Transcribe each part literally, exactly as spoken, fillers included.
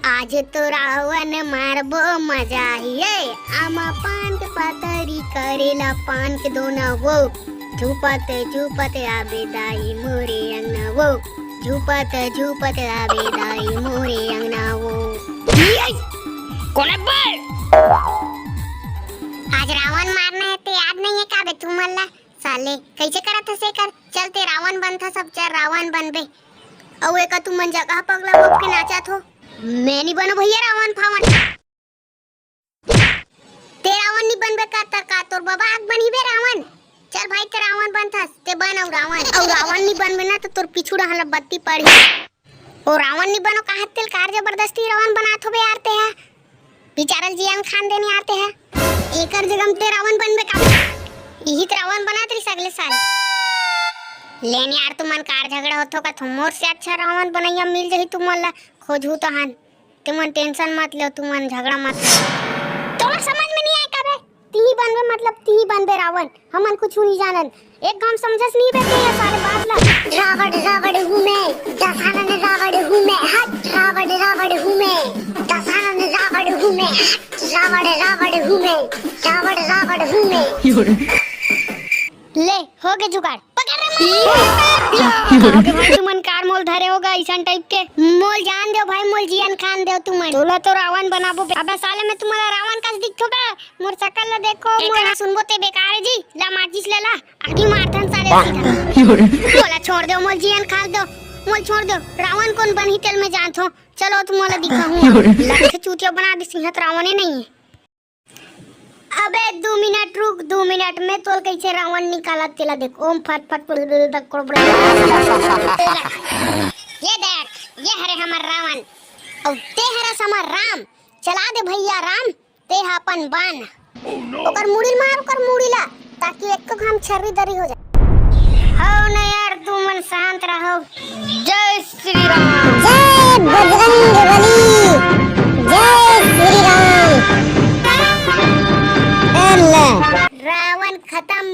आज तो रावन मारबो मजा ही है, आमा पान के पतरी करेला पान के दोना वो, झूपत झूपत आबे दाई मोरे अंगना वो, झूपत झूपत आबे दाई मोरे अंगना वो। कोने बे? आज रावन मारना है ते याद नहीं है का बे तुमन ला? साले कैसे करत हस एकर? चल ते रावन बनथस, सब चल रावन बनबे। अउ एका तुमन जगह पगला बोल के नाचत हो। मैं नी बनो भैया रावन फावन। ते रावन नी बनबे का, त का तोर बाबा आग बनही बे रावन? चल भाई ते रावन बनथस, ते बन अउ रावन। अउ रावन नी बनबे ना त तोर पीछू डहर ला बत्ती पड़ही। ओ रावन नी बनो काहत तेल कार जबरदस्ती रावन बनात होबे यार ते हा। बिचारल जियन खान देनी आते है। एकर जगह म ते रावन बनबे का? इही त रावन बनात रहिस अगले साल। लेन यार तुमन कार झगड़ा होथो का थो, मोर से अच्छा रावन बनैया मिल जही तुमन ला, खोजहू तो हन। तुमन tension मत लो, तुमन झगड़ा मत लो। तोला समझ में नहीं आए का बे? तिही बनबे मतलब तिही बनबे रावन। हमन कुछु नहीं जानन। एक घाम समझस नहीं बे ते ये सारे बात ला। रावण रावण हूँ मैं, दशानन रावण हूँ मैं, हट। रावण रावण हूँ मैं, दशानन रावण हूँ मैं, हट। रावण रावण हूँ मैं, रावण रावण हूँ मैं। ले, हो गे जुगाड़। पकड़ रे मार। का हो गे भाई, तुमन कार मोल धरे होगा इसन type के। मोल जान देव भाई, मोल जियन खान देव तुमन। तोला तो रावन बनाबो बे। अबे साले मैं तुम्हारा रावन कस दिखथो बे। मोर शकल ला देखो, मोर सुनबो ते बेकार है जी। ला माचिस ले ला, आगी मारथन साले सीधा। मोला छोड़ दो, मोल जियन खाल दो, मोल छोड़ दो। रावन कोन बनही तेल मैं जानथो। चलो तुम मोला दिखाहूँ। लख चूतिया बना दे सिंहत रावण ही नहीं है। अबे दो मिनट रुक, दो मिनट में तोल कैसे रावन निकाला तेला देख। ओम फट फट। ये देख, ये हरे हमर रावन। और ते हरस हमर राम। चला दे भैया राम। ते ह अपन बान ओकर मुड़ी ल मार, ओकर मुड़ी ला, ताकि एको घाम छर्री दरी हो जाए। हव न यार, तुमन शांत रहो। जय श्री राम। जय बजरंग बली। जय श्री राम। रावण खत्म।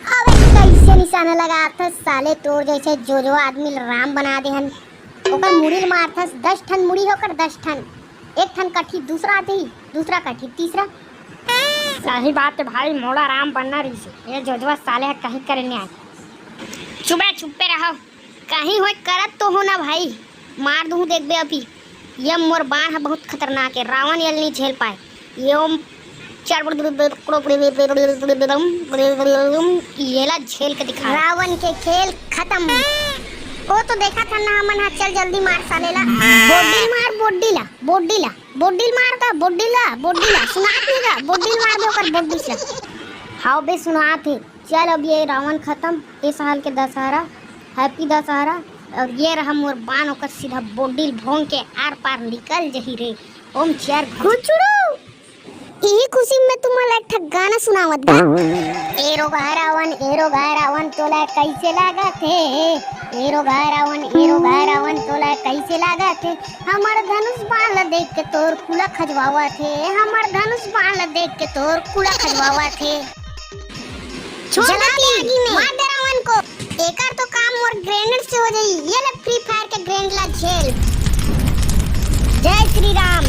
अबे कैसे निशाना लगाथस साले, तोर जैसे जोजवा आदमी ल राम बना दे हन। ओकर मुड़ी ल मारथस, दस ठन मुड़ी हे ओकर, दस ठन। एक ठन कटही दूसरा आदमी, दूसरा कटही तीसरा। सही बात है भाई, मोला राम बनना रहिसे। ये जोजवा साले ह कहीं करे नहीं आए। चुप रे, चुप्पे रहो। कहीं होय करत तो हो ना भाई, मार दूँ देखबे अभी। ये मोर बाण ह बहुत खतरनाक है, रावण ये ल नहीं झेल पाए। ये ओम चार, येला झेल के दिखा। रावण के खेल खत्म। वो तो देखा था ना हमन हा, चल जल्दी मार साले ला। बोडिल मार, बोडिल ला, बोडिल ला, बोडिल मार का, बोडिल ला, बोडिल ला, सुनात नहीं का, बोडिल मार दे ओकर बोडिल से। हाव बे सुनात है। चल अब ये रावण खत्म, ए साल के दशहरा, happy दशहरा। और ये रहा मोर बाण, ओकर सीधा बोडिल भोंग के आर पार निकल जही रे। ओम चार घुचड़ू। इही खुशी में तुमन ला एक ठक गाना सुनावत बा। ए रोगहा रावण, ए रोगहा रावण, तोला कैसे लागत हे? ए रोगहा रावण, ए रोगहा रावण, तोला कैसे लागत हे? हमर धनुष बाण ला देख के तोर कुला खजवावत हे, हमर धनुष बाण ला देख के तोर कुला खजवावत हे। छोड़ जला दे आगी में। मार दे रावण को। एकर तो काम मोर grenade से हो जाई। ये ले Free Fire के grenade ला झेल। जय श्री राम,